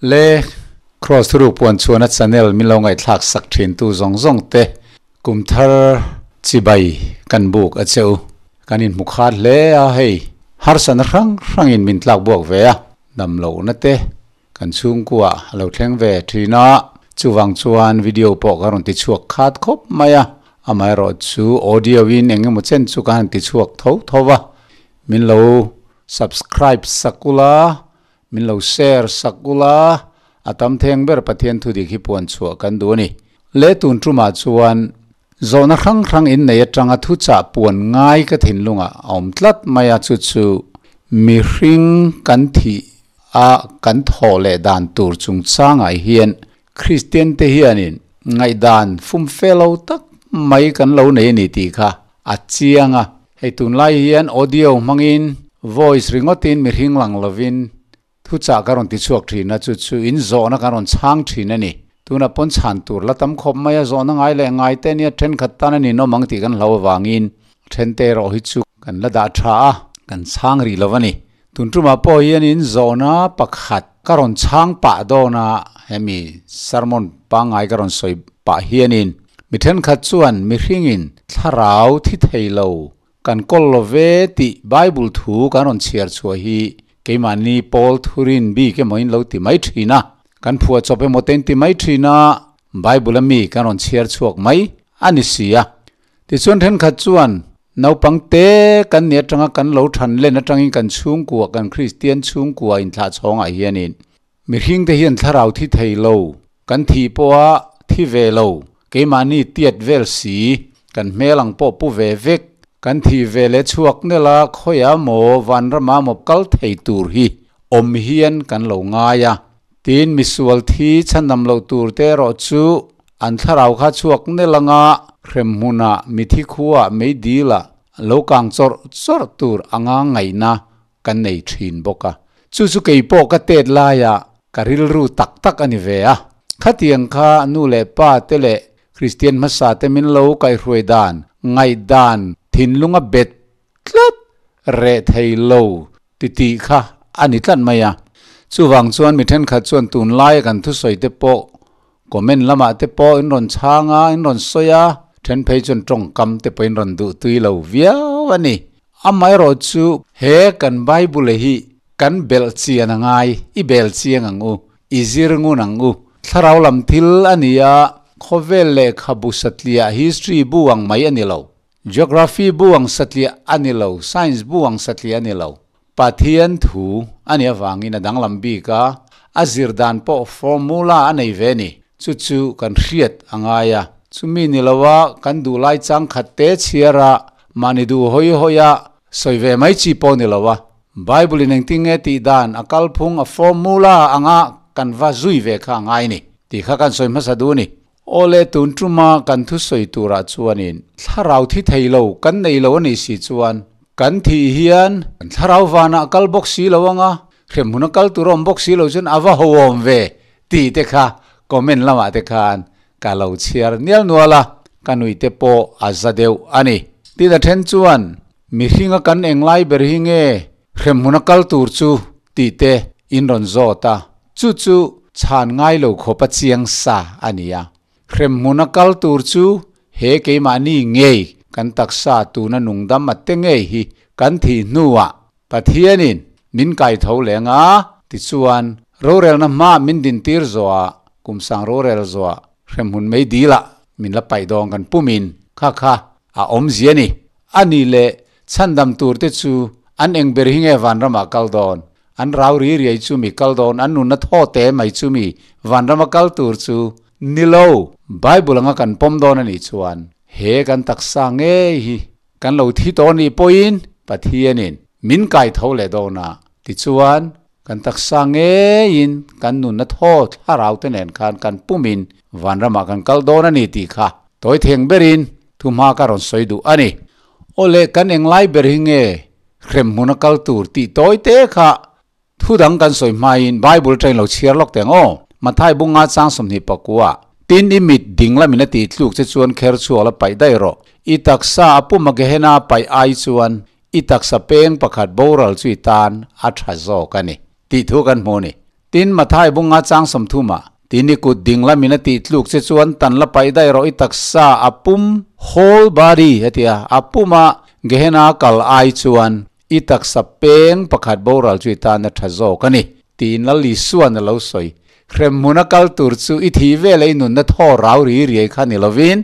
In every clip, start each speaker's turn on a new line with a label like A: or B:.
A: Le Kraws thuruk puan chhuana channel min lo ngaihthlak sak thin tu zawng zawng te kum thar chibai kan buk a che u. Kan inhmu khat hle a hei harsatna hrang hrangin min tlak buak ve a, dam lohna te kan chhungkua a lo thleng ve thin a, chuvang chuan video pawh ka rawn ti chhuak khat khawp mai a, amaherawhchu audio in eng emaw chen chu ka han ti chhuak tho tho va, min lo subscribe sak ula Min lo share sak ula, a tam theng ber Pathian thu dik hi puan chhuah kan duh a ni. Le tun tumah chuan zawhna hrang hrang innei atanga thuchah puan ngai ka thinlungah a awm tlat mai a, chu chu mihring kan thih a kan thawh leh dan tur chungchangah hian Kristian te hianin ngaihdan fumfe lo tak mai kan lo nei a ni tih kha a chiang a. Hei tunlai hian audio hmangin voice ringawtin mihring lang lovin thuchah ka rawn ti chhuak thin a, chu chu in zawhna kan rawn chhang thin a ni. Tunah pawn chhan tur la tam khawp mai a, zawhna ngai leh ngai te nia thenkhat tan a ninawm ang tih kan hlau avangin thente erawh hi chu kan la dah tha a, kan chhang rih lo a ni. Tun tumah pawh hian in zawhna pakhat ka rawn chhang pah dawn a, hemi sermon pangngai ka rawn sawi pah hianin mi thenkhat chuan mihringin thlarau thi thei lo kan kawl lo ve tih Bible thu kan rawn chhiar chhuah hi keimahni pawl thurin bik emaw in lo ti mai thin a, kan phuah chawp emaw te in ti mai thin a, Bible a mi kan rawn chhiar chhuak mai a ni si a. Tichuan thenkhat chuan naupang te kan ni atanga kan lo than len atangin kan chhungkua kan Kristian chhungkua inthlah chhawngah hianin mihring te hian thlarau thi thei lo, kan thih pawha thi ve lo, keimahni tiat vel si, kan hmel ang pawh pu ve vek, kan thih ve leh chhuak nela khawiah maw vanrama maw kal thei tur hi awm hian kan lo ngai a. Tin, misual thi chhandam loh tur te erawh chu an thlarau kha chhuak nel anga hrem hmunah mithi khuaah meidilah lo kang chawrh chawrh tur anga ngaihna kan nei thin bawk a. Chu chu kei pawh ka tet laiah ka rilru tak tak a ni ve a. Khatiang kha nu leh pa te leh Kristian hmasa te min lo kaihhruai dan, ngaihdan, thinlunga bet tlat reh thei lo ti tih kha a ni tlat mai a. Chuvang chuan mi thenkhat chuan tunlaia kan thusawi te pawh comment lamah te pawh in rawn chhang a, in rawn sawi a, then phei chuan tawngkam te pawh in rawn duh tui lo viau a ni. Amaherawh chu he kan Bible hi kan belh chian a ngai, i bel chiang ang u, i zir ngun ang u. Thlarau lam thil a ni a, khawvel lehkhabu satliah history bu ang mai a ni lo. Geography bu ang satliah a ni lo, science bu ang satliah a ni lo. Pathian thu a nih avangin a danglam bik a, a zir dan pawh formula a nei ve a ni. Chu chu kan hriat a ngai a. Chumi ni loa kan duh lai chang khat te chhiar a, mahni duh hawi hawi a, sawi ve mai chi pawh ni lo a. Bible in engtin nge tih dan a kalphung a formula anga kan va zui ve kha a ngai ni tih kha kan sawi hmasa duh a ni. Awle tun tuma kan thusawi turah chuanin thlarau thi thei lo kan nei lo a nih si chuan kan thih hian kan thlarau vanah kal bawk si lo anga hremhmun a kal tur a awm bawk si lo chuan a va hoawm ve tih te kha comment lamah te khan ka lo chhiar nial nual a, ka nui te pawh a za deuh a ni. Tin a then chuan mihringa kan englai ber hi nge hremhmun a kal tur chu tih te in rawn zawt a, Chu chu chhan ngai lo khawp a chiang sa a ni a. Hremhmun a kal tur chu he keimahni ngei kan taksa tuna nungdam a te ngei hi kan thih hnuah Pathianin min kai tho leng a, tichuan rorelna hmaah min dintir zawhah kumsang rorel zawhah hremhmun mei dilah min la paih dawng kan pumin kha kha a awmzia a ni. A nih leh chhandam turte chu an eng ber hi nge vanramah kal dawn? An rau ri riai chu mi kal dawn, an nunna thaw te mai chu mi vanrama kal tur chu ni lo. Bible anga kan pawm dawn a nih chuan he kan taksa ngei hi kan lo thi tawh nih pawhin Pathianin min kai tho leh dawn a, tichuan kan taksa ngeiin kan nunna thaw thlarau te nen khan kan pumin vanramah kan kal dawn a ni tih kha tawi theng berin thuhma ka rawn sawi duh a ni. Awle kan englai ber hi nge Hremhmun a kal tur tih tawi te kha thu dang kan sawi hmain Bible atangin lo chhiar lawk teng aw. Mathai bunga chang 21 Tin i mit ding lamin a tih tluk che chuan kher chhuak la paih daih rawh. I taksa a puma Gehenna paih ai chuan i taksa peng pakhat boral chu i tan a tha zawk a ni tih thu kan hmu a ni. Tin, Mathai bunga chang 30ah, Tin i kut ding lamin a tih tluk che chuan tan la paih daih rawh i taksa a pum, whole body, a ti a, a puma Gehenna kal ai chuan i taksa peng pakhat boral chu i tan a tha zawk a ni, tiin Lal Isua'n a lo sawi. Hremhmun a kal tur chu i thih vel a i nunna thaw rau ri riai kha ni lovin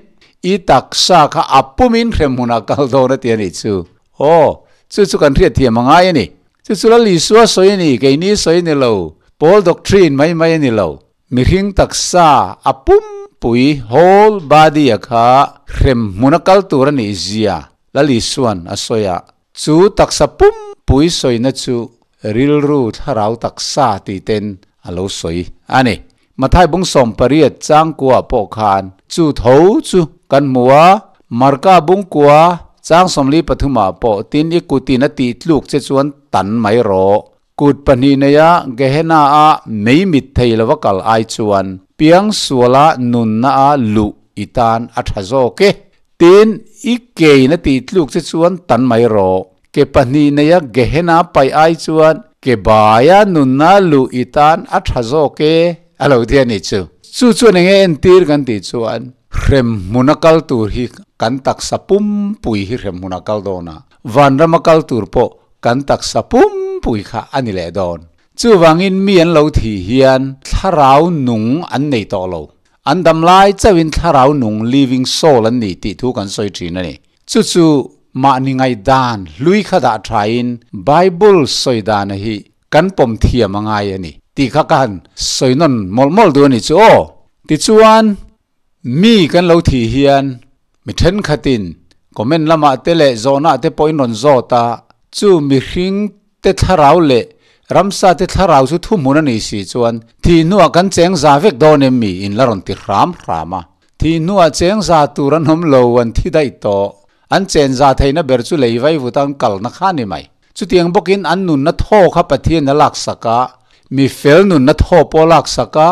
A: i taksa kha a pumin hremhmunah kal dawn a ti a nih chu. Aw, chu chu kan hriatthiam a ngai a ni. Chu chu Lal Isua sawi a ni, keini sawi a ni lo, Paul doctrine mai mai a ni lo. Mihring taksa a pumpui, whole body, a kha hremhmun a kal tur a nih zia Lal Isua'n a sawi a. Chu taksa pumpui sawina chu rilru thlarau taksa tih ten a lo sawi a ni. Mathai bung 18 changkua pawh khan chu tho chu kan hmu a, Marka bung kua chang 43 ah pawh tin i kutin a tih tluk che chuan tan mai rawh. Kut pahnih neia Gehenna a mei mit thei lova kal ai chuan piangsuala nunna a luh i tan a tha zawk e. Tin, i kein a tih tluk che chuan tan mai rawh. Ke pahnih neia Gehenna paih ai chuan ke baia nunna luh i tan a tha zawk e, a lo ti a nih chu. Chu chuan enge entir kan tih chuan hremhmuna kal tur hi kan taksa pumpui hi hremhmuna kal dawn a, vanrama kal tur pawh kan taksa pumpui kha a ni leh dawn. Chuvangin mi an lo thih hian thlarau nung an nei tawh lo. An dam lai chauhin thlarau nung, living soul, an ni tih thu kan sawi thin a ni. Chu chu mahni ngaihdan hlui kha dah thain Bible sawi dana hi kan pawm thiam a ngai a ni tih kha ka han sawi nawn mawlh mawlh duh a ni chu aw. Tichuan, mi kan lo thih hian mi thenkhatin comment lamah te leh zawhna te pawhin rawn zawt a, chu mihring te thlarau leh ramsa te thlarau chu thuhmun a nih si chuan thih hnuah kan cheng za vek dawn em mi in la rawn ti hram hram a. Thih hnuah cheng za tur an awm lo, an thi daih tawh. An chen za theihna ber chu lei vaivuta an kalna kha a ni mai. Chutiang bawkin an nunna thaw kha Pathian a laksak a, mi fel nunna thaw pawh a laksak a,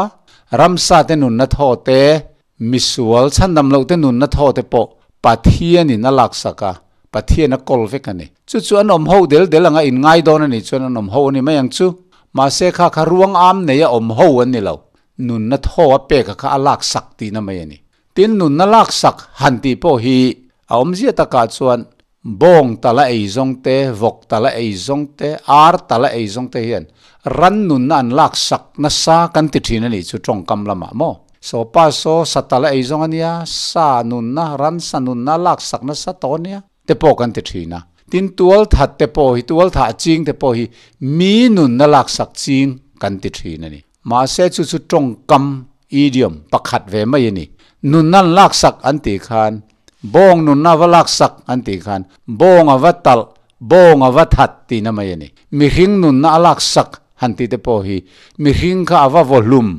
A: ramsa te nunna thaw te, Misual chhandam loh te nunna thaw te pawh Pathianin a laksak a, Pathian a kawl vek a ni. Chu chu an awm ho del del anga inngai dawn a nih chuan an awm ho a ni mai ang chu. Mahse kha kha ruang am nei a awm ho an ni lo. Nunna thaw a pek a kha a laksak tihna mai a ni. Tin, nunna laksak han tih pawh hi a awmzia takah chuan Bawng tala ei zawng te, vawk tala ei zawng te, ar tala ei zawng te hian ran nunna an lak sak nasa kan ti thin a nih chu tawngkam lamah maw? Saw pa saw sa tala ei zawng a nia, sa nunna, ran sa nunna lak sak nasa tawh a nia te pawh kan ti thin a. Tin, tual that te pawh hi, tual thah ching te pawh hi mi nunna lak sak ching kan ti thin a ni. Mahse chu chu tawngkam, idiom, pakhat ve mai a ni. Nunna an laksak an tih khan, bawng nunna va laksak an tih khan, bawng a va talh, bawng a va that tihna mai a ni. Mihring nunna a laksak han tih te pawh hi mihring kha a va vaw hlum,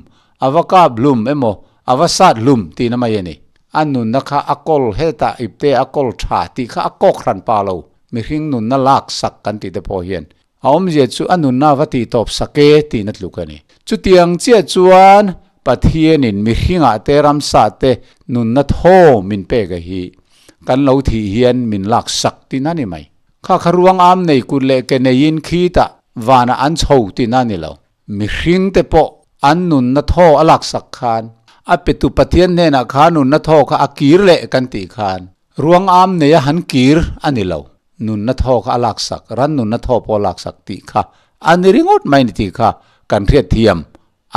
A: a va kap hlum emaw, a va sat hlum tihna mai a ni. A nunna kha a kawl hetah ipte a kawl tha tih kha a kawk hran pa lo. Mihring nunna laksak kan tih te pawh hian A awmzia chu a nunna va tih tawp sak e tihna tluk a ni. Chutiang chiah chuan Pathianin mihringah te ramsa te nunna thaw min pek a hi kan lo thih hian min lak sak tihna ni mai. Kha kha ruang am nei kut leh ke neiin khitah vanah an chho tihna ni lo. Mihring te pawh an nunna thaw a lak sak khan a petu Pathian hnenah kha nunna thaw kha a kir leh kan tih khan ruang am neia han kir a ni lo. Nunna thaw kha a laksak, ran nunna thaw pawh a laksak tih kha a ni ringawt mai ni tih kha kan hriatthiam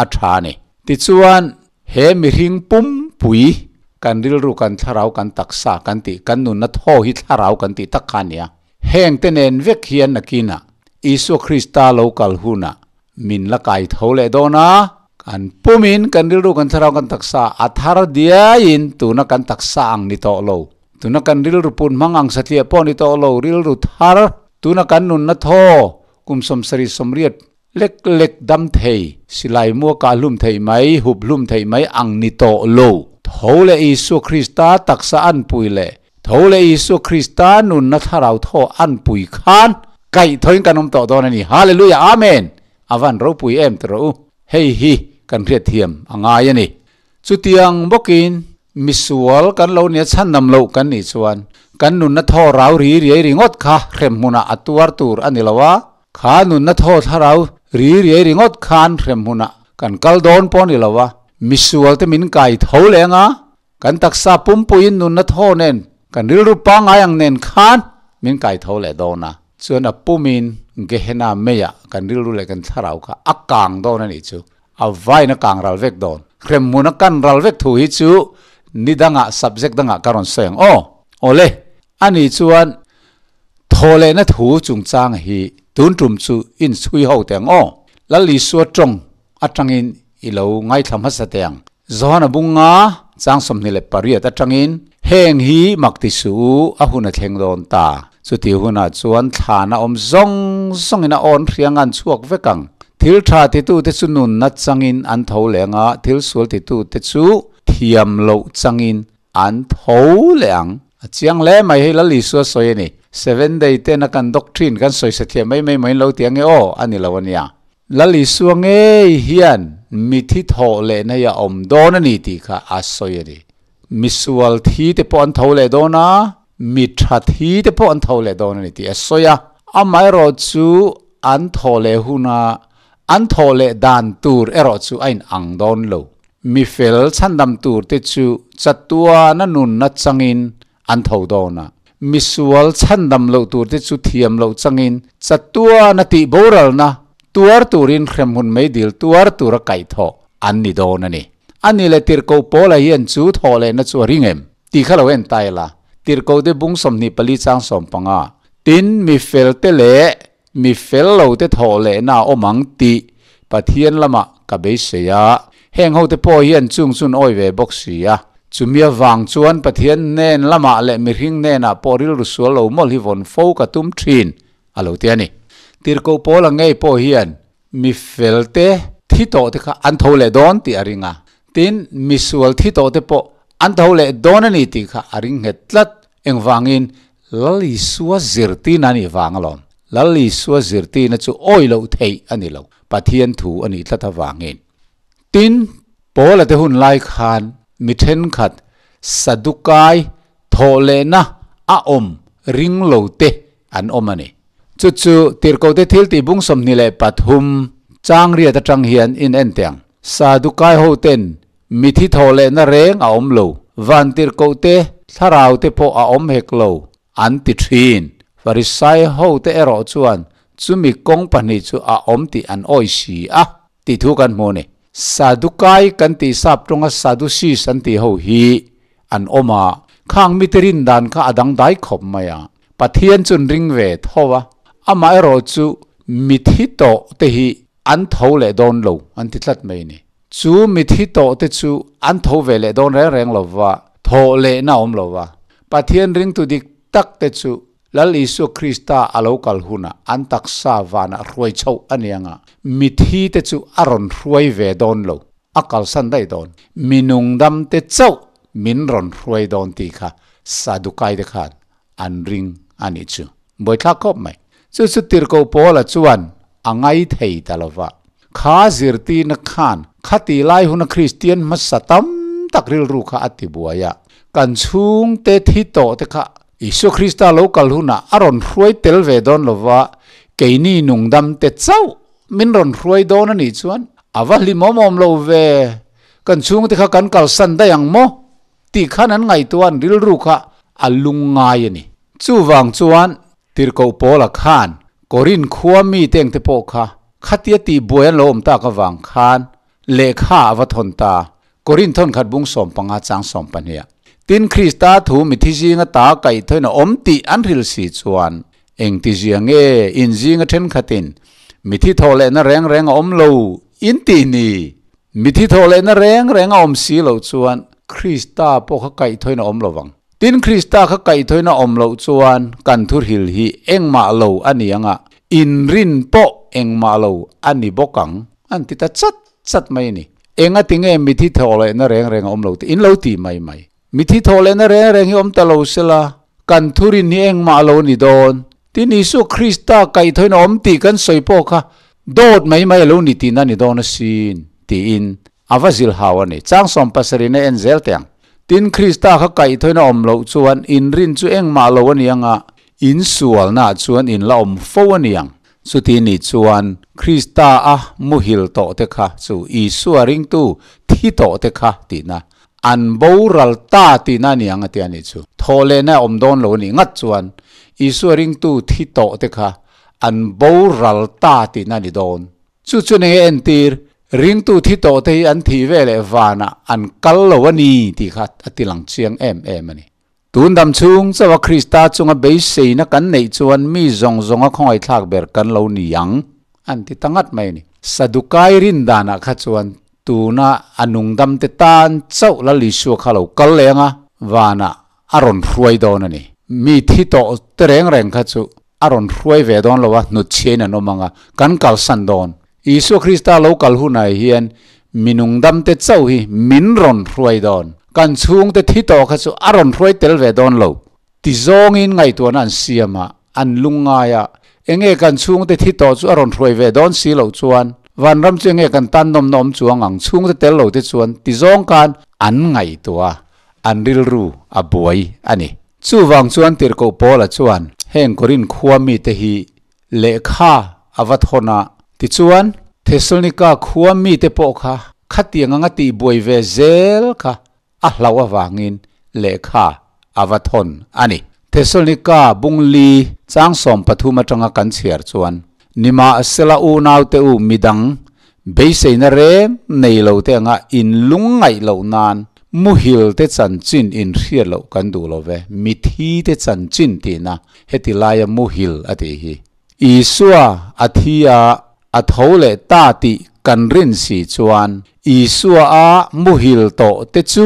A: a tha a ni. Tichuan, he mihring pumpui kan rilru, kan thlarau, kan taksa kan tih, kan nunna thaw hi thlarau kan tih tak kha a ni a. Heng te nen vek hian nakinah Isua Krista lo kal hunah min la kai tho leh dawn a, kan pumin kan rilru, kan thlarau, kan taksa a thar diaiin tuna kan taksa ang ni tawh lo. Tuna kan rilru put hmang ang satliah pawh ni tawh lo, rilru thar, tuna kan nunna thaw, kum 70 lek lek dam thei, silai mua kah hlum theih mai, hup hlum theih mai ang ni tawh lo. Tho leh Isua Krista taksa an pui leh tho leh Isua Krista nunna thlarau thaw an pui khan kaih thoin kan awm tawh dawn a ni. Hallelujah Amen! A van ropui em ti rawh u. Hei hi kan hriatthiam a ngai a ni. Chutiang bawkin misual kan lo nia chhandam loh kan nih chuan kan nunna thaw rau ri riai ringawt kha hrem hmunah a tuar tur a ni lo a. Kha nunna thaw thlarau ri riai ringawt khan hremhmunah kan kal dawn pawh a ni lo a, misual te min kai tho leng a, kan taksa pumpuiin nunna thaw nen kan rilru pangngai ang nen khan min kai tho leh dawn a, chuan a pumin Gehenna meiah kan rilru leh kan thlarau kha a kang dawn a nih chu, a vain a kang ral vek dawn. Hremhmun a kan ral vek thu hi chu ni dangah subject dangah ka rawn sawi ang aw. Awle, a nih chuan Thawhlehna thu chungchang hi tun tum chu in chhui ho teh ang aw. Lal Isua tawng atangin i lo ngaithla hmasa teh ang. Johana bunga chang 28 atangin, Heng hi mak ti suh u, a hun a thleng dawn ta. Chuti hunah chuan thlan a awm zawng zawngin a awn hriang an chhuak vek ang. Thil tha titute chu nunna changin an tho leng a, thil sual titute chu thiam loh changin An tho leh ang. A chiang hle mai hei Lal Isua sawi a ni. Seven day ten a kan doctrine kan sawi sa thiam mai mai mai in lo ti ange aw, a ni lo a nia. Lal Isua ngei hian mithi thawh lehna hi a awm dawn a ni tih kha a sawi a ni. Misual thi te pawh an tho leh dawn a, mi tha thi te pawh an tho leh dawn a ni tih a sawi a. Amaherawh chu an thawh leh huna an thawh leh dan tur erawh chu a inang dawn lo. Mi fel chhandam turte chu chatuana nunna changin an tho dawn a, mi sual chhandam loh turte chu thiam loh changin chatuana tih boralna tuar turin hremhmun meidil tuar tura kaihthawh an ni dawn a ni. A ni leh Tirhkoh Paula hian chu thawh lehna chu a ring em? Tih kha lo en ta ila. Tirhkohte bung 24 chang 15. Tin, mi felte leh Mi fel lo te thawh lehna a awm ang tih Pathian lamah ka beisei a, heng ho te pawh hian chung chun awi ve bawk si a. Chumi avang chuan Pathian hnen lamah leh mihring hnenah pawh rilru sual lo mawlh hi vawn fo ka tum thin, a lo ti a ni. Tirhkoh Paula ngei pawh hian mi fel te thi tawh te kha an tho leh dawn tih a ring a, tin, mi sual thi tawh te pawh an tho leh dawn a ni tih kha a ring nghet tlat. Engvangin Lal Isua zirtirna a nih vang alawm. Lal Isua zirtirna chu awi loh theih a ni lo, Pathian thu a nih tlat avangin. Tin, Paula te hun lai khan mi thenkhat Sadukai thawhlehna a awm ring lo te an awm a ni. Chu chu Tirhkohte thiltih bung 23 chang riat atang hian in en teh ang. Sadukai hoten Mithi thaw lehna reng a awm lo, vantirhkoh te, thlarau te pawh a awm hek lo, an ti thin. Farisai hote erawh chuan chumi kawng pahnih chu a awm tih an awi si a, tih thu kan hmu a ni. Sadukai kan tih sap tawnga Sadducees an tih ho hi an awm a, khang mite rin dan kha a dangdai khawp mai a, Pathian chu an ring ve tho a, amaherawh chu mithi tawh te hi an tho leh dawn lo an ti tlat mai a ni. Chu mithi tawh te chu an tho ve leh dawn reng reng lo va, thawh lehna a awm lo va. Pathian ringtu dik tak te chu Lal Isua Krista a lo kal hunah an taksa vanah hruai chhoh a ni ang a, mithi te chu a rawn hruai ve dawn lo, a kalsan daih dawn. Mi nungdam te chauh min rawn hruai dawn tih kha Sadukai te khan an ring a nih chu. Buaithlak khawp mai. Chu chu Tirhkoh Paula chuan a ngai thei ta lo va. Kha zirtirna khan khati lai huna Kristian hmasa tam tak rilru kha a ti buai a. Kan chhungte thi tawh te kha Isua Krista lo kal hunah a rawn hruai tel ve dawn lo va, keini nungdam te chauh min rawn hruai dawn a nih chuan a va hlimawm awm lo ve. Kan chhungte kha kan kalsan daih ang maw? Tih khan an ngaihtuah an rilru kha a lungngai a ni. Chuvang chuan Tirhkoh Paula khan Korin khua mite engte pawh kha khatia tihbuai an lo awm tak avang khan lehkha a va thawn ta, Korin thawnkhat bung 15 chang 12. Tin, Krista thu mithi zinga ta kaihthawin a awm tih an hril si chuan engtizia nge in zinga thenkhatin mithi thawh lehna reng reng a awm lo in tih ni? Mithi thawh lehna reng reng a awm si loh chuan Krista pawh kha kaihthawin a awm lo vang. Tin, Krista kha kaihthawin a awm loh chuan kan thurhil hi engmah lo a ni ang a, inrin pawh engmah lo a ni bawk ang, an ti ta chat chat mai a ni. Enga tinge mithi thawh lehna reng reng a awm lo tih in lo ti mai mai. Mithi thawh lehna reng reng hi awm ta lo sela, kan thurin hi engmah lo a ni dawn. Tin, Isua Krista kaihthawin a awm tih kan sawi pawh kha dawt mai mai a lo ni tihna a ni dawn asin, tiin a va zilhau a ni. Chang 70 a en zel teh ang. Tin, Krista kha kaihthawin a awm loh chuan inrin chu engmah lo a ni ang a, insualnaah chuan in la awm fo a ni ang. Chuti nih chuan Krista a muhil tawh te kha chu Isua ringtu thi tawh te kha tihna an boral ta tihna a ni ang a ti a nih chu. Thawhlehna a awm dawn lo a nih ngat chuan Isua ringtu thi tawh te kha an boral ta tihna a ni dawn. Chu chu nge entir, ringtu thi tawh te hi an thih ve leh vanah an kal lo a ni tih kha a ti lang chiang em em a ni. Tun dam chhung chauha Krista chunga beiseina kan neih chuan mi zawng zawnga khawngaihthlak ber kan lo ni ang an ti ta ngat mai a ni. Sadukai rin danah kha chuan tuna a nungdamte tan chauh Lal Isua kha lo kal leng a, vanah a rawn hruai dawn a ni. Mi thi tawh te reng reng kha chu a rawn hruai ve dawn lo a, hnutchhiain an awm ang a, kan kalsan dawn. Isua Krista lo kal hunah hian mi nungdamte chauh hi min rawn hruai dawn. Kan chhungte thi tawh kha chu a rawn hruai tel ve dawn lo. Ti zawngin ngaihtuahna an siam a, an lungngai a, enge kan chhungte thi tawh chu a rawn hruai ve dawn si loh chuan vanram chu enge kan tan nawmna awm chuang ang chhungte tel lo te chuan ti zawng khan an ngaihtuah a, an rilru a buai a ni. Chuvang chuan Tirhkoh Paula chuan heng Korinth khua mite hi lehkha a va thawn a, tichuan Thesalonika khua mite pawh kha khatiang anga tihbuai ve zel kha a hlauh avangin lehkha a va thawn a ni. Thesalonika bung li chang 13 atanga kan chhiar chuan, Nimahsela unaute u midang beiseina reng nei lo te anga in lungngaih loh nan muhil te chanchin in hriat loh kan duh lo ve, mithi te chanchin tihna heti laia muhil a tih hi. Isua a thi a, a tho leh ta tih kan rin si chuan Isua a muhil tawh te chu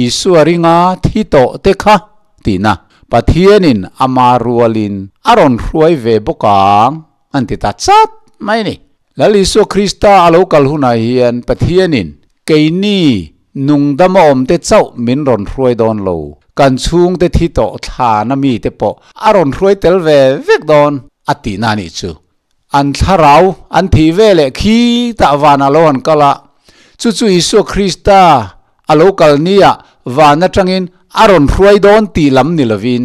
A: Isua ringa thi tawh te kha tihna Pathianin ama rualin a rawn hruai ve bawk ang an ti ta chat mai a ni. Lal Isua Krista a lo kal hunah hian Pathianin keini nungdam a awmte chauh min rawn hruai dawn lo, kan chhungte thi tawh thlana mite pawh a rawn hruai tel ve vek dawn a tihna a nih chu. An thlarau an thih ve leh khi tah vanah lo an kal a, chu chu Isua Krista a lo kal nia van atangin a rawn hruai dawn tih lam ni lovin,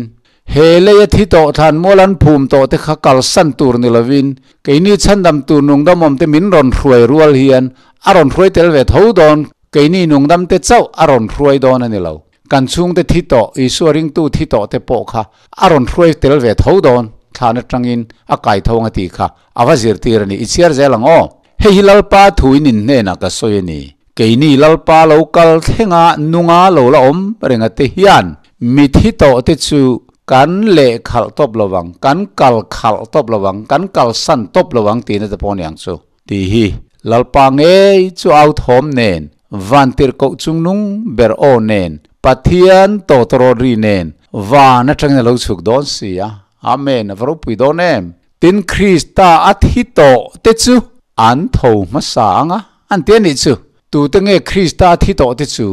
A: he leia thi tawh thlan mual an phum tawh te kha kalsan tur ni lovin, keini chhandam tur nungdamawm te min rawn hruai rual hian a rawn hruai tel ve tho dawn, keini nungdam te chauh a rawn hruai dawn a ni lo. Kan chhungte thi tawh, Isua ringtu thi tawh te pawh kha a rawn hruai tel ve tho dawn, thlan atangin a kai tho ang a tih kha a va zirtir a ni. I chhiar zel ang aw. Hei hi Lalpa thuin in hnenah ka sawi a ni. Keini Lalpa lo kal thlenga nunga lo la awm renga te hian mi thi tawh te chu kan leh khalh tawp lo vang, kan kal khalh tawp lo vang, kan kalsan tawp lo vang tihna te pawh a ni ang chu. Tih hi Lalpa ngei chu au thawm nen, vantirhkoh chungnung ber aw nen, Pathian tawtawrawt ri nen van atangin a lo chhuk dawn si a. Amen, a va ropui dawn em! Tin, Krista a thi tawh te chu an tho hmasa ang a, an ti a nih chu. Tute nge Krista a thi tawh te chu?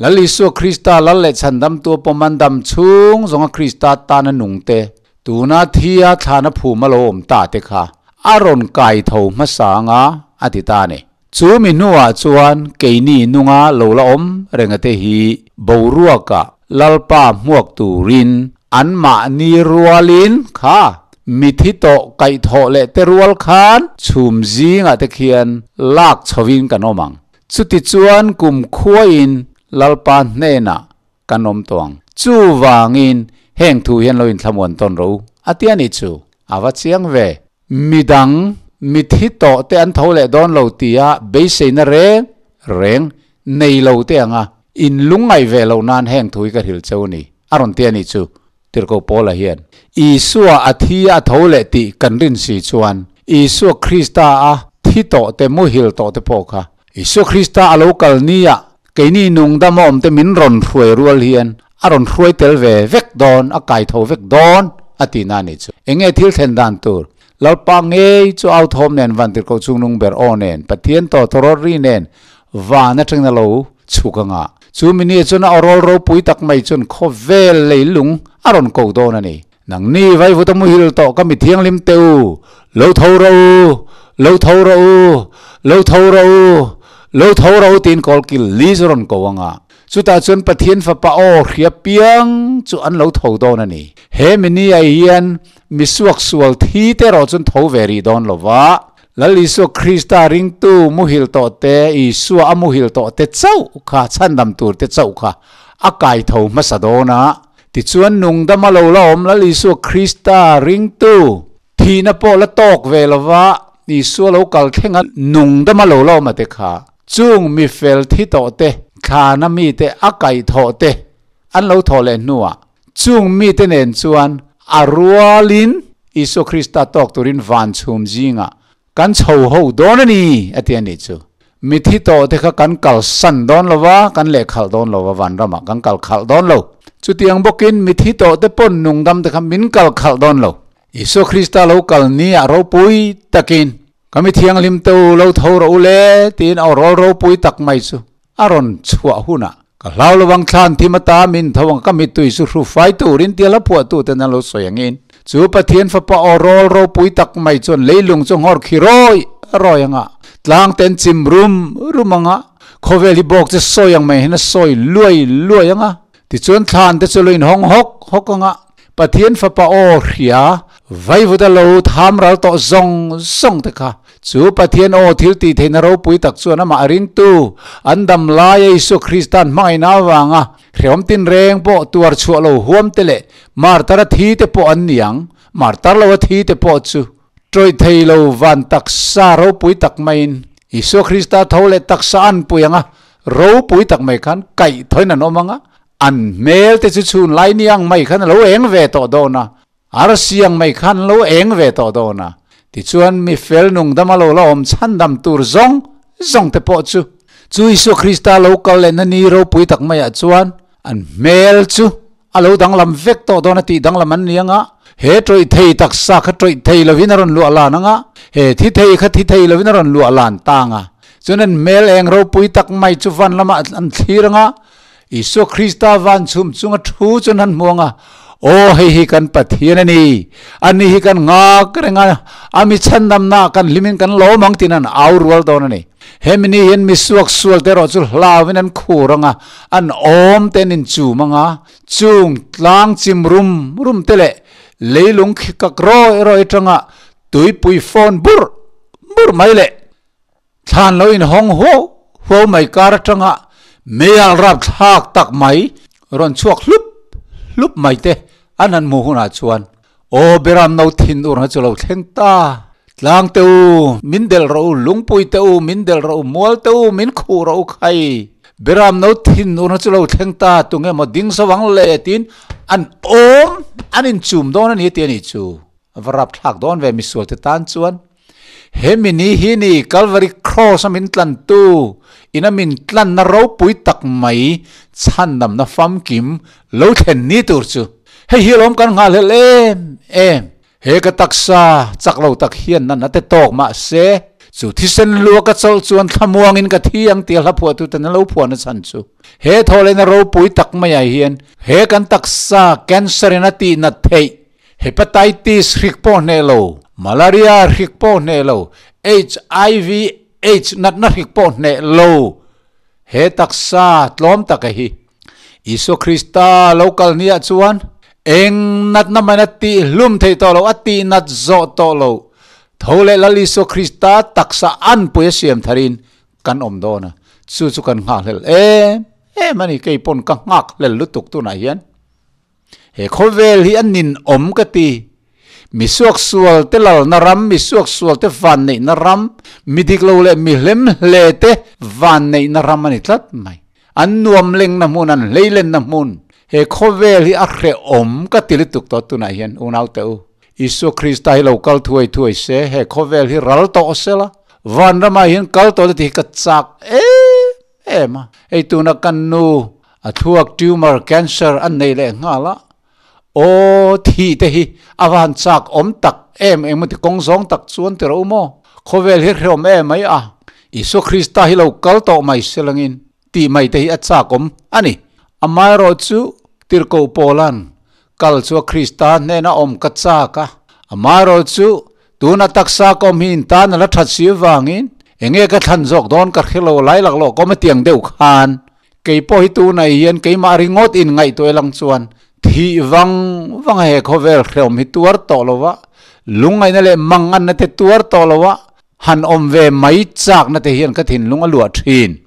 A: Lal Isua Krista lal leh chhandamtu a pawm an dam chhung zawnga Krista tana nung te, tuna thi a thlana phum a lo awm ta te kha a rawn kai tho hmasa anga a ti ta a ni. Chu mi hnuah chuan keini nunga lo la awm renga te hi boruakah Lalpa hmuak turin anmahni rualin kha mithi tawh kaihthawh leh te rual khan chhum zingah te khian lak chhovin kan awm ang. Chutichuan kum khuain Lalpa hnenah kan awm tawh ang. Chuvangin heng thu hian lo inthlamuan tawn ro a ti a nih chu. A va chiang ve. Midang mithi tawh te an tho leh dawn lo tia beiseina reng reng nei lo te anga in lungngaih ve loh nan heng thu hi ka hrilh cheu a ni, a rawn ti a nih chu. Tirhkoh Paula hian Isua a thi a tho leh tih kan rin si chuan Isua Krista a thi tawh te muhil tawh te pawh kha Isua Krista a lo kal nia keini nungdam a awm te min rawn hruai rual hian a rawn hruai tel ve vek dawn, a kai tho vek dawn a tihna a nih chu. Enge thil thlen dan tur? Lalpa ngei chu au thawm nen van tirhkoh chungnung ber aw nen Pathian tawh tawrawt ri nen van atangin a lo chhuk anga. Chu mi ni chuan a awrawl ropui tak mai chuan khawvel leilung a rawn ko dawn a ni. Nangni vaivuta muhil tawh ka mi thianghlim teh u, lo tho rawh u, lo tho rawh u, lo tho rawh u, lo tho rawh u tiin kawlkil li chu rawn ko anga. Chutah chuan Pathian Fapa aw hria piang chu an lo tho dawn a ni. He mini ah hian mi suaksual thi te erawh chuan tho ve rih dawn lo va, Lal Isua Krista ringtu muhil tawh te, Isua a muhil tawh te chauh kha, chhandam tur te chauh kha a kai tho hmasa dawn a. Tichuan nungdama lo la awm Lal Isua Krista ringtu thihna pawh la tawk ve lo va, Isua lo kal thlenga nungdama lo la awm a te kha, chung mi fel thi tawh te, thlana mite a kaihthawh te an lo thawh leh hnuah Chung mite nen chuan a rualin Isua Krista tawk turin van chhum zingah kan chho ho dawn a ni, a ti a nih chu. Mithi tawhte kha kan kalsan dawn lo va, kan lehkhalh dawn lo va, vanramah kan kal khalh dawn lo. Chutiang bawkin mithi tawhte pawn nungdamte kha min kal khalh dawn lo. Isua Krista lo kal niah ropui takin, Ka mi thianghlim te u, lo tho rawh u le, tiin a awrawl ropui tak mai chu A rawn chhuah hunah ka hlau lovang thlan thim ata min tho ang ka mittui chu hru fai turin tia la phuahtuten an lo sawi angin chu Pathian fapa aw rawl ropui tak mai chuan leilung chu nghawr khi rawi rawi anga tlang ten chim rum rum anga khawvel hi bawk che sawi ang mai hian a sawi luai luai anga tichuan thlan te chu lo inhawng hawk hawk anga Pathian fapa aw hria vaivuta lo tham ral tawh zawng zawng te kha Chu Pathian aw thil tih theihna ropui tak chuan amah a ringtu an dam laia Isua Krista'n hmangaihna avanga hrehawm tinreng pawh tuar chhuah lo huam te leh martar a thi te pawh an ni ang. Martar lo a thi te pawh chu tawih thei lo van taksa ropui tak maiin Isua Krista tho leh taksa an pui anga ropui tak mai khan kaih thawiin an awm anga an hmel te chu chhun lai ni ang mai khan a lo eng ve tawh dawn a. Arsi ang mai khan lo eng ve tawh dawn a, tichuan mi fel nungdama lo la awm chhandam tur zawng zawng te pawh chu chu Isua Krista lo kal lehna ni ropui tak maiah chuan an hmel chu a lo danglam vek tawh dawn a tih danglam an ni ang a, he tawih thei taksa kha tawih thei lovin a rawn luah lan ang a, he thi thei kha thi thei lovin a rawn luah lan tang a, chuan an hmel eng ropui tak mai chu van lamah an thlir ang a, Isua Krista van chhum chunga thu chuan han hmuang a, Aw, hei hi kan Pathian a ni, ani hi kan nghak reng a, a mi chhandamna kan hlimin kan lawm ang tiin an au rual dawn a ni. Hemi ni hian mi suaksual te erawh chu hlauin an khur ang a, an awm te an inchum ang a, chung tlang chim rum rum te leh leilung khi kak rawi rawi atanga tuipui fawn burh burh mai leh Thlan lo inhawng huau huau mai kar atanga meial rapthlak tak mai rawn chhuak hlup hlup mai te an han hmuh hunah chuan aw Beram no thin urna chu lo thleng ta. Tlang te u, min delh rawh u, lungpui te u, min delh rawh u, mual te u, min khuh rawh u khai. Beram no thin urna chu lo thleng ta, tunge maw ding zo ang le tiin an awm an inchum dawn a ni ti a nih chu. Va rapthlak dawn ve misual te tan chuan. He mi ni hi ni Calvary Cross a min tlantu ina min tlanna ropui tak mai chhandamna famkim lo thlen ni tur chu hei hi alawm kan nghahhlelh em em. He ka taksa chak lo tak hian nan a te tawk mah se chu thisen lua ka chawlh chuan thlamuangin ka thi ang tia hla phuahtuten an lo phuahna chhan chu he thawhlehna ropui tak maiah hian he kan taksa cancer in a tihnat theih Hepatitis hrik pawh hneh lo, malaria hrik pawh hneh lo, HIV AIDS natna hrik pawh hneh lo, he taksa tlawm taka hi Isua Krista lo kal ni ah chuan eng natna main a tih hlum thei tawh lo, a tih nat zawh tawh lo. Tho leh Lal Isua Krista taksa anpui a siam tharin kan awm dawn a, chu chu kan nghakhlel em em a ni, kei pawn ka nghakhlel lutuk tunah hian. He khawvel hi a ninawm ka ti. Mi suaksual te lalna ram, mi suaksual te vanneihna ram, mi dik lo leh mi hlem hle te vanneihna ram a ni tlat mai. An nuam lengna hmun, an hleilenna hmun. He khawvel hi a hrehawm ka ti lutuk tawh tunah hian unaute u. Isua Krista hi lo kal thuai thuai se, he khawvel hi ral tawh sela, vanramah hian kal tawh le ti hi ka chak em em a. Hei tuna kan nu A thluak tumor cancer an nei leh nghal a, aw thi te hi a va han chak awm tak em engmaw ti kawng zawng tak chuan ti rawh u maw? Khawvel hi hreawm em mai a, Isua Krista hi lo kal tawh mai se langin tih mai te hi a chak awm a ni. Amaherawh chu Tirhkoh Paula'n kal chu a Krista hnena awm ka chak a, amaherawh chu tuna taksa ka awm hi in tan a la that si avangin enge ka thlan zawk dawn ka hrelo lai laklawh ka awm a tiang deuh khan. Kei pawh hi tunah hian keimah ringawt in ngaihtuah lang chuan thih vang vang a he khawvel hrehawm hi tuar tawh lo a, lungngaihna leh manganna te tuar tawh lo a, han awm ve mai chakna te hian ka thinlung a luah thin.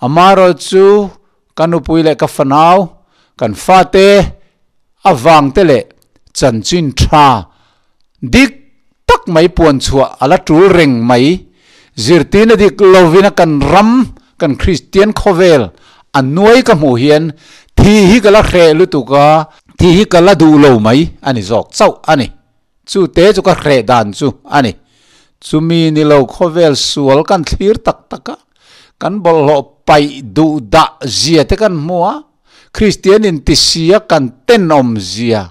A: Amaherawhchu ka nupui leh ka fanau, kan fate avangte leh chanchin tha dik tak mai puan chhuah a la tul reng mai. Zirtirna dik lovin a kan ram, kan Kristian khawvel a nuai ka hmuh hian thi hi ka la hreh lutuk a, thi hi ka la duh lo mai a ni zawk chauh a ni. Chu te chu ka hreh dan chu a ni. Chumi ni lo khawvel sual kan thlir tak tak a, kan bawlhhlawh paih duh dah zia te kan hmu a, Kristian intisia kan tenawm zia,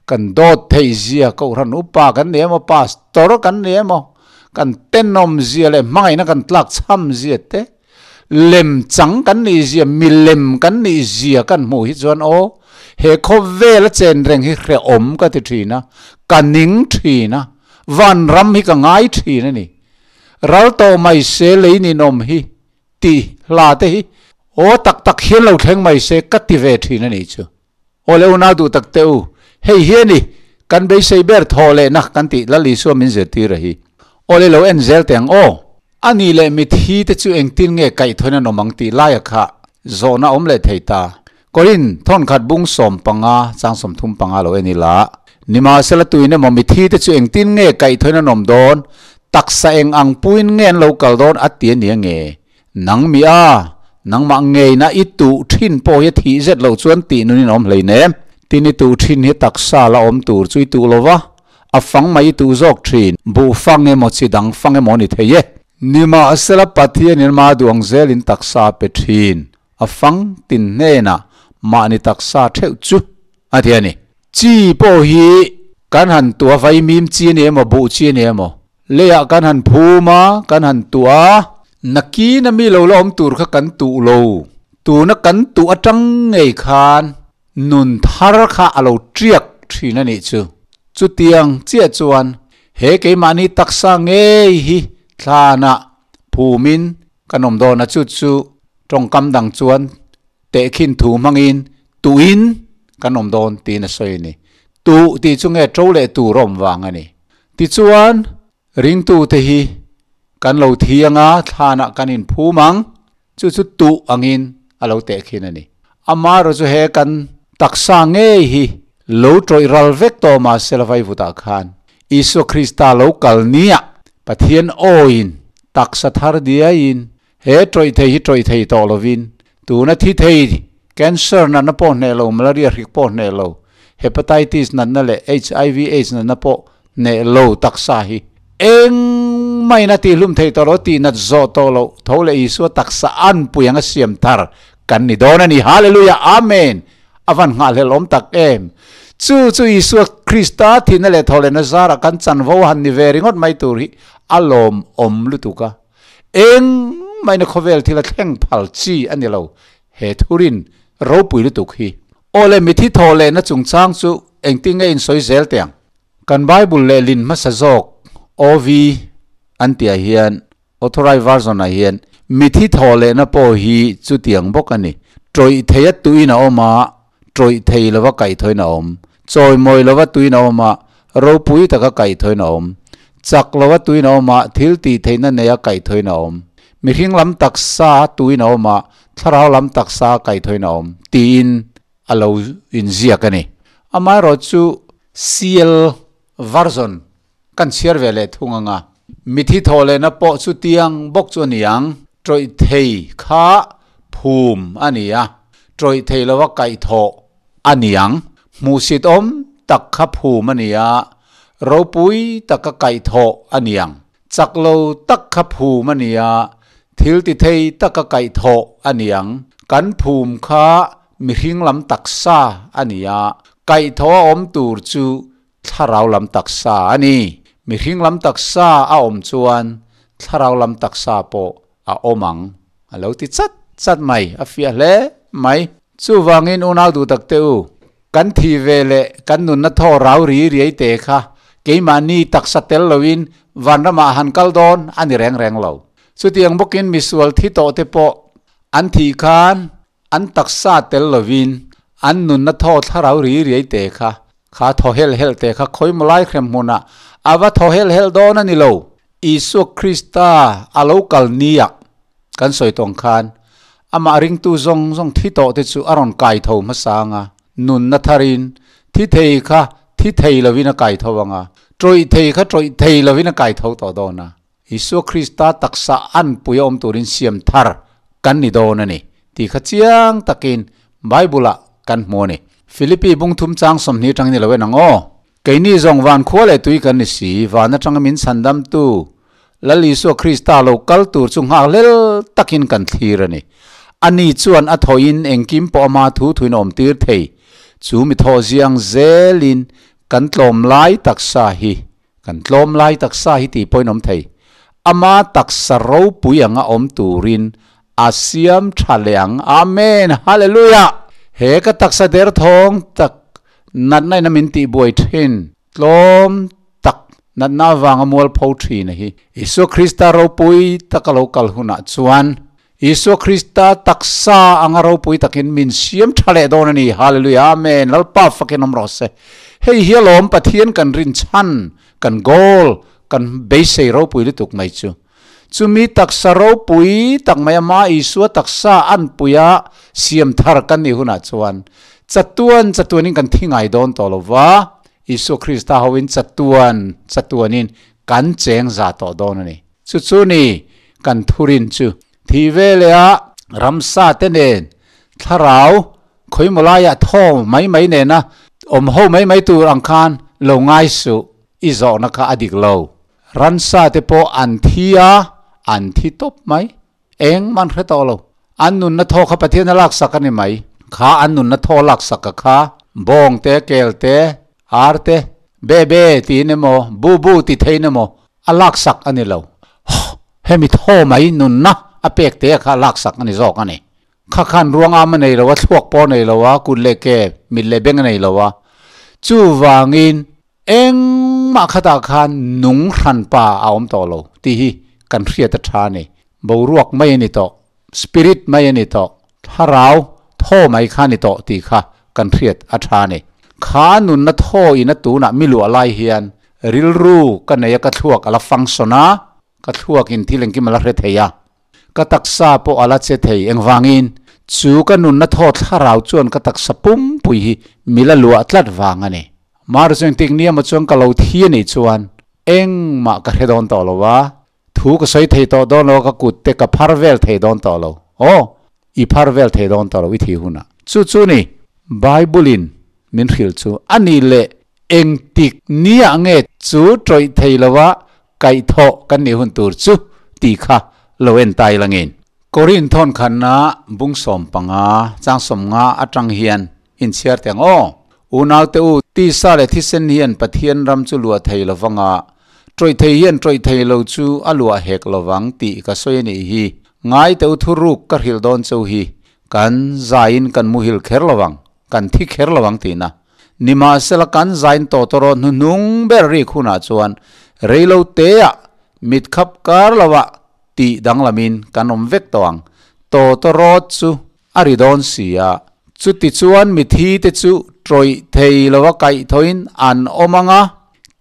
A: kan dawt theih zia, Kohhran upa kan ni emaw, Pastor kan ni emaw, kan tenawm zia leh hmangaihna kan tlak chham zia te, lem chang kan nih zia, milem kan nih zia kan hmuh hi chuan aw, he khawvel a chen reng hi hrehawm ka ti thin a, ka ning thin a, vanram hi ka ngai thin a ni. Ral tawh mai se lei ninawm hi. Tih hla te hi aw tak tak hian lo thleng mai se ka ti ve thin a nih chu. Aw le unau duh tak teh u, hei hi a ni kan beisei ber thaw lehna kan tih Lal Isua min zirtir a hi. Aw le lo en zel teh ang aw. A nih leh mithi te chu engtin nge kaihthawin an awm ang tih laia kha zawhna awm leh thei ta. Korin thawnkhat bung 15 chang 35 lo en ila, Nimahsela tuin emaw mithi te chu engtin nge kaihthawin an awm dawn, taksa eng ang puin nge an lo kal dawn a ti a nia nge? Nang mi a, nangmah ngeina i tuh thin pawh hi a thih zet loh chuan tih nunin a awm hleinem. Tin i tuh thin hi taksa la awm tur chu i tuh lo va, a fang mai i tuh zawk thin, buh fang emaw chi dang fang emaw a ni thei e. Nimahsela Pathianin ama duang zelin taksa a pe thin. A fang tin hnenah mahni taksa theuh chu a ti a ni. Chi pawh hi kan han tuah vaimim chi a ni emaw, buh chi a ni emaw, leiah kan han phum a, kan han tuah a, nakin a mi lo la awm tur kha kan tuh lo. Tuna kan tuh atang ngei khan nun thar kha a lo tiak thin a nih chu. Chutiang chiah chuan he keimahni taksa ngei hi thlanah phumin Kan awm dawn a chu chu tawngkam dang chuan tehkhin thu hmangin tuin kan awm dawn tiin a sawi a ni. Tuh tih chu nge to leh tur a awm vang a ni. Tichuan ringtute hi kan lo thiang a, thlanah kan inphum ang, chu chu tuh angin a lo tehkhin a ni. Amaherawh chu he kan taksa ngei hi lo tawih ral vek tawh mahse la vaivutah khan Isua Krista lo kal nia Pathian awiin taksa thar diaiin he tawih thei hi tawih thei tawh lovin tuna thi thei cancer natna pawh hneh lo, malaria hrik pawh hneh lo, hepatitis natna leh HIV aids natna pawh hneh lo taksa hi engmah in a tihlum thei tawh lo, tihnat zawh tawh loh tho leh Isua taksa anpui anga siam thar kan ni dawn a ni. Hallelujah! Amen! A van nghahhlelh awm tak em! Chu chu Isua Krista thihna leh thawhlehna zarah kan chanvo han ni ve ringawt mai tur hi a lawmawm lutuk a. Engmahina khawvel thil a thleng phal chi a ni lo, he thurin ropui lutuk hi. Aw le, mithi thawhlehna chungchang chu engtin nge insawi zel teh ang? Kan Bible lehlin hmasa zawk OV an tihah hian Authorized Version ah hian mithi thawh lehna pawh hi chutiang bawk a ni. Tawih thei a tuin a awm a, tawih thei lova kaihthawin a awm. Chawimawi lova tuin a awm a, ropui taka kaihthawin a awm. Chak lova tuin a awm a, thil tih theihna neia kaihthawin a awm. Mihring lam taksa tuin a awm a, thlarau lam taksa kaihthawin a awm, tiin a lo inziak a ni. Amaherawhchu CL Version Kan chhiar ve leh thung ang a. Mithi thawh lehna pawh chu tiang bawk chu a ni ang. Tawih thei kha phum a ni a, tawih thei lova kaih thawh a ni ang. Hmuhsit awm tak kha phum a ni a, ropui taka kaih thawh a ni ang. Chak lo tak kha phum a ni a, thil ti thei taka kaih thawh a ni ang. Kan phum kha mihring lam taksa a ni a, kaih thawh a awm tur chu Thlarau lam taksa a ni. Mihring lam taksa a awm chuan thlarau lam taksa pawh a awm ang, a lo ti chat chat mai, a fiah hle mai. Chuvangin unau duh tak teh u, kan thi ve leh kan nunna thaw rau ri riai te kha keimahni taksa tel loin vanramah han kal dawn a ni reng reng lo. Chutiang bawkin misual thi tawh te pawh an thih khan An taksa tel lovin an nunna thaw thlarau ri riai te kha, kha thaw hel hel te kha khawi mawlai hrem hmunah a va thaw hel hel dawn a ni lo. Isua Krista a lo kal nia kan sawi tawng khan amah ringtu zawng zawng thi tawh te chu a rawn kai tho hmasa ang a, nunna tharin thi thei kha thi thei lovin a kai tho ang a, tawih thei kha tawih thei lovin a kai tho tawh dawn a. Isua Krista taksa anpui a awm turin siam thar kan ni dawn a ni tih kha chiang takin Bible-ah kan hmu a ni. Philippi bung thum chang 20 atangin i lo en ang aw. Keini zawng van khua leh tui kan ni si, van atanga min chhandamtu Lal Isua Krista lo kal tur chu nghak hlel takin kan thlir a ni. Ani chuan a thawhin engkim pawh ama thu thuin a awmtir thei. Chu mi thawh ziang zelin kan tlawm lai taksa hi Kan tlawm lai taksa hi tih pawhin awm thei. Ama taksa ropui anga awm turin a siam tha leh ang. Amen! Hallelujah! He ka taksa derthawng tak natna in a min tih buai thin, tlawm tak natna avanga mualpho thin a hi. Isua Krista ropui taka lo kal hunah chuan Isua Krista taksa anga ropui takin min siam tha leh dawn a ni. Hallelujah Amen Lalpa fakin awm rawh se. Hei hi alawm Pathian kan rin chhan, kan goal, kan beisei ropui lutuk mai chu. Chumi taksa ropui tak mai ama Isua taksa anpuia siam thar kan nih hunah chuan chatuan chatuanin kan thi ngai dawn tawh lo va, Isua Krista hoin chatuan chatuanin kan cheng za tawh dawn a ni. Chu chu ni kan thurin chu. Thih ve leh a ramsa te nen thlarau khawimaw laiah thaw mai mai nena awm ho mai mai tur ang khan lo ngai suh i zawhna kha a dik lo. Ransa te pawh an thi a, an thi tawp mai. Engmah an hre tawh lo. An nunna thaw kha Pathian a laksak a ni mai. Kha an nunna thaw laksak a kha bawng te, kel te, ar te, be be tiin emaw, bu bu ti theiin emaw a laksak a ni lo. Hemi thaw mai nunna a pek te kha a laksak a ni zawk a ni. Kha khan ruang am a nei lo a, thluak pawh a nei lo a, kut leh ke, mit leh beng a nei lo a. Chuvangin engmah khatah khan nung hranpa a awm tawh lo tih hi kan hriat a tha a ni. Boruak mai a ni tawh, spirit mai a ni tawh, thlarau thaw mai kha a ni tawh tih kha kan hriat a tha a ni. Kha nunna thaw ina tunah mi luah lai hian rilru ka nei a, ka thluak a la function a, ka thluak in thil engkim a la hre thei a, ka taksa pawh a la che thei. Engvangin? Chu ka nunna thaw thlarau chuan ka taksa pumpui hi mi la luah tlat vang a ni. Mar chu engtik nia maw chuan ka lo thi a nih chuan engmah ka hre dawn tawh lo a, Thu ka sawi thei tawh dawn lo a, ka kut te ka phar vel thei dawn tawh lo. Aw, i phar vel thei dawn tawh lo i thih hunah. Chu chu ni, Bible-in min hrilh chu a ni leh engtik niah nge chu tawih thei lova kaihthawh kan nih hun tur chu tih kha lo en tai langin. Korin thawn khanna bung 15 chang 50 atang hian inchhiar teh ang aw. Unaute u, tisa leh thisen hian Pathian ram chu luah thei lovanga, tawih thei hian tawih thei lo chu a luah hek lovang tih ka sawi a nih hi. Ngaite u thuruk ka hrilh dawn cheu hi, kan zaiin kan muhil kher lovang, kan thi kher lovang tihna. Nimahsela kan zain tawtawraw hnuhnung ber rik hunah chuan reilo teah mitkhap kar lovah tih danglamin kan awm vek tawh ang. Tawtawrawt chu A ri dawn si a. Chutichuan mithi te chu tawih thei lova kaihthawhin an awm ang a,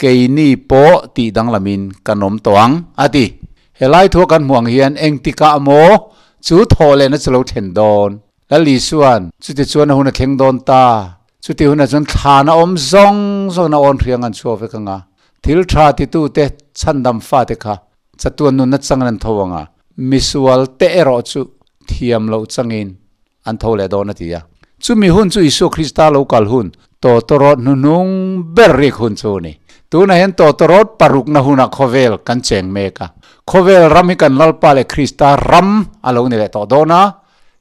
A: keini pawh tih danglamin kan awm tawh ang, a ti. Helai thua kan hmuh ang hian engtikah maw chu thawh lehna chu lo thlen dawn? Lal Isua'n chutichuan a hun a thleng dawn ta. Chuti hunah chuan thlana awm zawng zawngin a awn hriang an chhuak vek ang a, thil tha titute chhandam fate kha Chatuan nunna changin an tho ang a, misual te erawh chu thiam loh changin an tho leh dawn a ti a. Chumi hun chu Isua Krista lo kal hun, tawtawrawt hnuhnung ber rik hun chu a ni. Tunah hian tawtawrawt parukna hunah khawvel kan cheng mek a. Khawvel ram hi kan Lalpa leh Krista ram a lo ni leh tawh dawn a.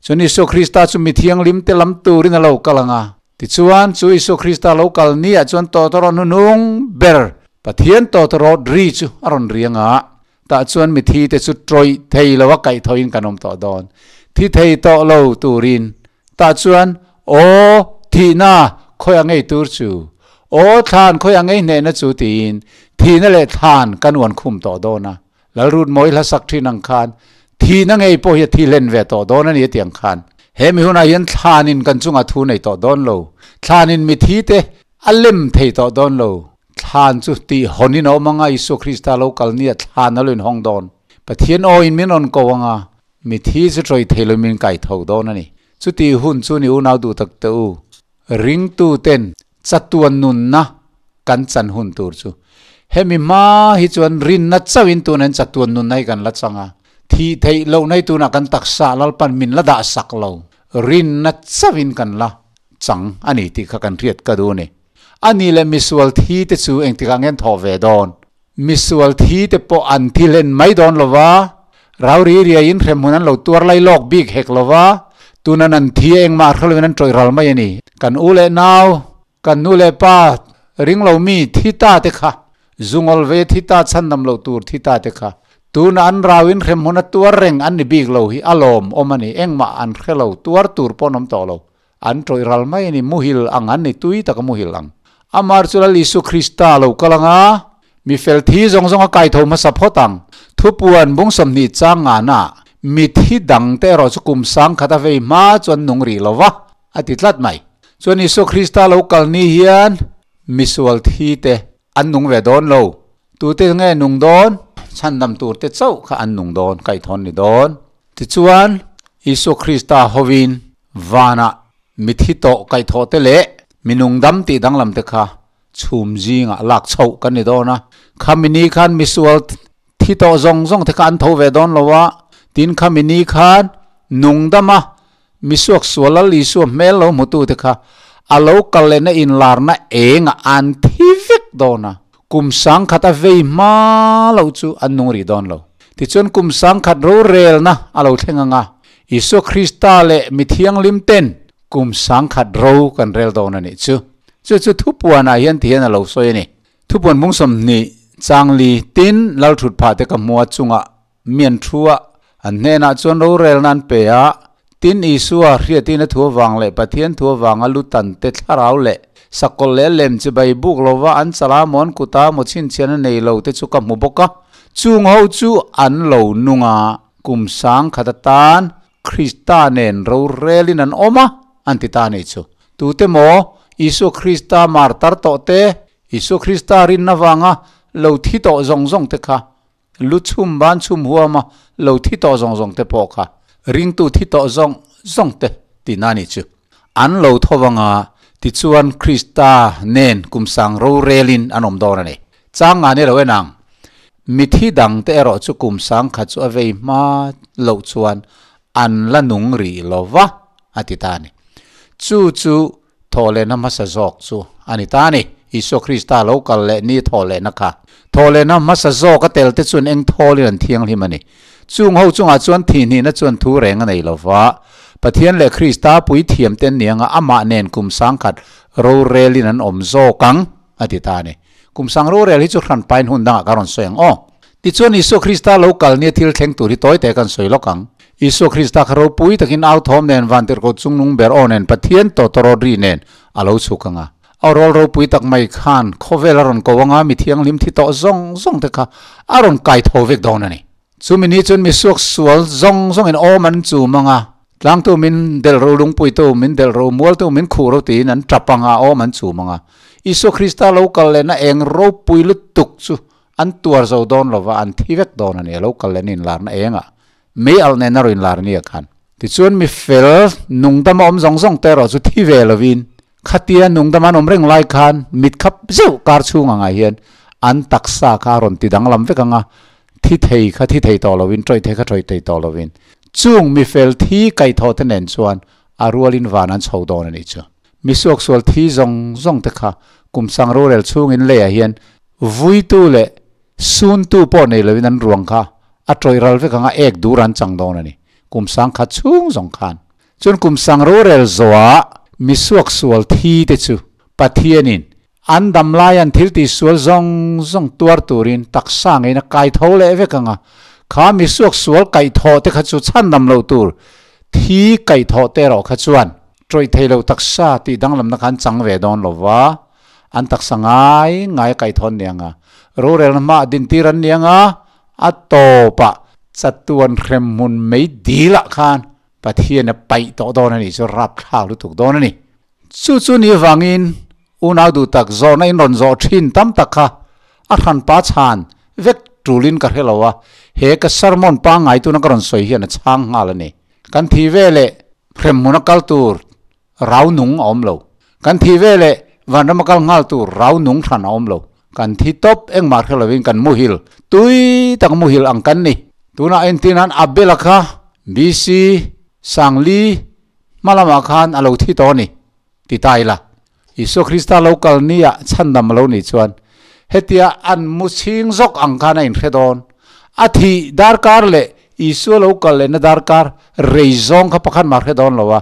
A: Chuan Isua Krista chu mi thianghlim te lam turin a lo kal ang a. Tichuan, chu Isua Krista lo kal niah chuan tawtawrawt hnuhnung ber Pathian tawtawrawt ri chu a rawn riang a, tah chuan mithi te chu tawih thei lo a kaihthawhin kan awm tawh dawn. Thi thei tawh lo turin tah chuan, Aw, thihna khawi a ngei tur chu, aw, thlan khawi a ngei hnehna chu tiin thihna leh thlan kan uan khum tawh dawn a. Lalrut mawi hla sak thin ang khan thihna ngei pawh hi a thi hlen ve tawh dawn a ni a ti ang khan. He mi hunah hian thlanin kan chungah thu nei tawh dawn lo. Thlanin mithi te a lem thei tawh dawn lo. Thlan chu tih hawnin a awm anga Isua Krista lo kal nia thlan a lo inhawng dawn. Pathian aw in min rawn ko anga mithi chu ṭawih thei lo min kai tho dawn a ni. Chutih hun chu ni unau duh tak te u, ringtu ten chatuan nunna kan chan hun tur chu hemi hma hi chuan rinna chauhin tuna in chatuan nunna hi kan la chang a, thih theih lohna hi tunah kan taksa Lalpan min la dah sak lo, rinna chauhin kan la chang a ni tih kha kan hriat ka duh a ni. A ni leh misual thi te chu engtikah nge an thawh ve dawn? Misual thi te pawh an thi hlen mai dawn lo va, rau ri riaiin hremhmun an lo tuar lai lawk bik hek lo va, tunan an thi a engmah hre lovin an tawih ral mai a ni. Kan u leh nau, kan nu leh pa ring lo mi thi ta te kha, zungawl ve thi ta chhandam loh tur thi ta te kha, tuna an rauin hremhmun a tuar reng an ni bik lo hi a lawm awm a ni, engmah an hre lo, tuar tur pawh an awm tawh lo. An tawih ral mai a ni, muhil ang an ni, tui taka muhil ang. Amar chu Lal Isu Krista lo kal ang a, mi fel thi zawng zawng a kai tho hmasa phawt ang. Thupuan bung 20 chang ngana, mi thi dang te erawh chu kum sang khat a vei hma chuan nung rih lo va, a ti tlat mai. Chuan Isu Krista lo kal ni hian misual thi te an nung ve dawn lo. Tute nge nung dawn? Chhandam tur te chauh kha an nung dawn, kaithawn ni dawn. Tichuan, Isua Krista hovin vanah mithi tawh kaihthawh te leh minung dam tih danglam te kha chhum zingah lak chhoh kan ni dawn a. Khami ni khan misual thi tawh zawng zawng te kha an tho ve dawn lo a, tin khami ni khan nung dama misuak sual Lal Isua hmel lo hmutu te kha a lo kal lehna inlarna engah an thi vek dawn a. Kum sangkhat a vei hma loh chu an nung rih dawn lo. Tichuan kum sangkhat rorelna a lo thleng ang a, Isua Krista leh mi thianghlim ten kum sangkhat ro kan rel dawn a nih chu. Chu chu thupuanah hian ti hian a lo sawi a ni. Thupuan bung 20 changli tin Lalthut phah te ka hmua chungah Mian thu a, an hnenah chuan rorelna an pe a, tin Isua hriatin a thu avang leh Pathian thu avanga lu tan te thlarau leh sakawlh leh lem chibai buk lova an chala maw an kuta maw chhinchhian a nei lo te chu ka hmu bawk a, chung ho chu an lo nung a, kum sang khat atan Krista nen rorelin an awm a, an ti ta a nih chu. Tute maw Isua Krista martar tawh te, Isua Krista rinna vanga lo thi tawh zawng zawng te kha Lu chhum ban chhum huama lo thi tawh zawng zawng te pawh kha ringtu thi tawh zawng zawng te tihna a nih chu. An lo tho vanga tichuan Krista nen kum sang rorelin an awm dawn a ni. Chang nga ni lo en ang. Mithi dang te erawh chu kum sang khat chu a vei hma loh chuan an la nung rih lo va a ti ta a ni. Chu chu Thawhlehna hmasa zawk chu a ni ta a ni. Isua Krista lo kal leh ni thawhlehna kha. Thawhlehna hmasa zawk a tel te chuan eng thawlin an thianghlim a ni. Chung ho chungah chuan thihhnihna chuan thu reng a nei lo va. Pathian leh Krista puithiam te an ni anga amah nen kum sangkhat rorelin an awm zawk ang, a ti ta a ni. Kum sang rorel hi chu hran pain hun dangah ka rawn sawi ang aw. Tichuan Isua Krista lo kal nia thil thleng tur hi tawi te kan sawi lawk ang. Isua Krista kha ropui takin au thawm nen vantirhkoh chungnung ber aw nen Pathian tawtawrawt ri nen a lo chhuk ang a. Au rawl ropui tak mai khan khawvel a rawn ko ang a, mi thianghlim thi tawh zawng zawng te kha a rawn kai tho vek dawn a ni. Chumi ni chuan mi suak sual zawng zawngin awm an chum ang a, tlangtu min delh ro lungpuitu min delh ro mualtu min khuh ro tiin an tap ang a, awm an chum ang a. Isua Krista lo kal lehna eng ropui lutuk chu an tuar zo dawn lova an thi vek dawn a ni, a lo kal lehna inlarna engah mei alh nen a rawn inlar nia khan. Tichuan mi fel nungdama awm zawng zawng te erawh chu thi ve lovin khatia nungdama an awm reng lai khan mit khap zeuh kar chhung angah hian an taksa kha a rawn ti danglam vek ang a, thi thei kha thi thei tawh lovin tawih thei kha tawih thei tawh lovin chung mi fel thi kaihthawh te nen chuan a rualin van an chho dawn a nih chu. Mi suaksual thi zawng zawng te kha kum sang rorel chhungin leiah hian vuitu leh suntu pawh nei lovin an ruang kha a tawih ral vek anga ek dur an chang dawn a ni. Kum sang khat chhung zawng khan. Chuan kum sang rorel zawhah mi suaksual thi te chu Pathianin an dam lai an thil tihsual zawng zawng tuar turin taksa ngeiin a kai tho leh vek anga kha mi suaksual kaihthawh te kha chu chhandam loh tur thi kaihthawh te erawh kha chuan Tawih thei lo taksa tih danglamna kha an chang ve dawn lo va, an taksa ngai ngai a kaithawn ni ang a, rorelna hmaah dintir an ni ang a, a tawpah chatuan hremhmun mei dilah khan Pathian a paih tawh dawn a nih chu rapthlak lutuk dawn a ni. Chu chu ni vangin unau duh tak zawhna in rawn zawh thin tam tak kha a hranpa chhan vek tulin ka hre lo a, he ka sermon pangngai tuna ka rawn sawi hian a chhang nghal a ni. Kan thi veleh hremhmun a kal tur rau nung a awm lo. Kan thi veleh vanram a kal nghal tur rau nung hran a awm lo. Kan thi tawp engmah hre lovin kan muhil tui tak muhil ang kan ni. Tunah entirnan Abel-a kha BC Sangli hma lamah khan a lo thi tawh a ni ti ta ila. Isua Krista lo kal nia chhandam a lo nih chuan hetia an mu chhing zawk ang khan a inhre dawn. A thih darkar leh Isua lo kal lehna darkar rei zawng kha pakhat mah hre dawn lo a,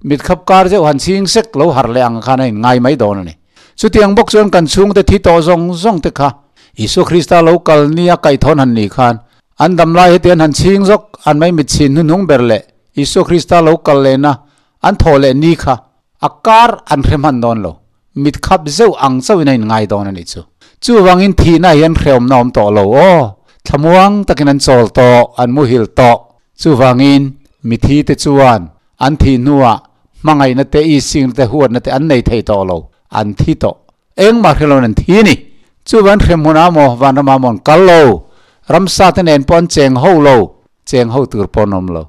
A: mitkhap kar zeuh han chhing sek lo harh leh ang khan a inngai mai dawn a ni. Chutiang bawk chuan kan chhungte thi tawh zawng zawng te kha Isua Krista lo kal nia kaithawn han nih khan an damlai hetian han chhing zawk an mai mitchhin hnuhnung ber leh Isua Krista lo kal lehna an thawh leh ni kha A kar an hre hman dawn lo. Mit khap zeuh ang chauhin a inngai dawn a nih chu. Chuvangin thihna hian hrehawmna awm tawh lo aw. Thlamuang takin an chawl tawh, an muhil tawh. Chuvangin mithi te chuan an thih hnuah hmangaihna te, isingna te, huatna te an nei thei tawh lo. An thi tawh. Engmah hre loin an thi a ni. Chuvan hremhmun ah maw, vanram ah maw an kal lo. Ramsa te nen pawh an cheng ho lo. Cheng ho tur pawh an awm lo.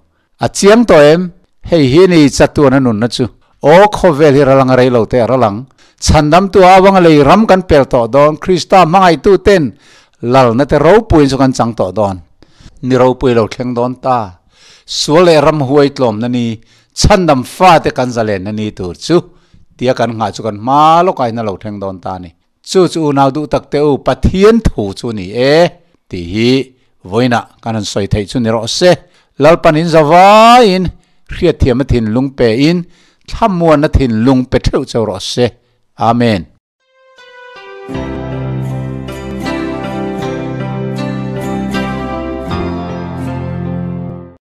A: A chiang tawh em? Hei hi ni chatuan a nunna chu. Aw, khawvel hi ralang a rei lo te a ralang. Chhandamtu avanga lei ram kan pel tawh dawn, Krista hmangaihtu ten lalna te ropuiin chu kan chang tawh dawn. Ni ropui lo thleng dawn ta. Sual leh ram huai tlawmna ni, chhandam fate kan zalenna ni tur chu tia kan nghah chu kan hma lawkah in a lo thleng dawn ta a ni. Chu chu unau duh tak teh u, Pathian thu chu ni e, tih hi vawiinah kan han sawi theih chu ni rawh se. Lalpan in zavaiin hriatthiamna thinlung pe in, thlamuanna thinlung pe theuh cheu rawh se. Amen.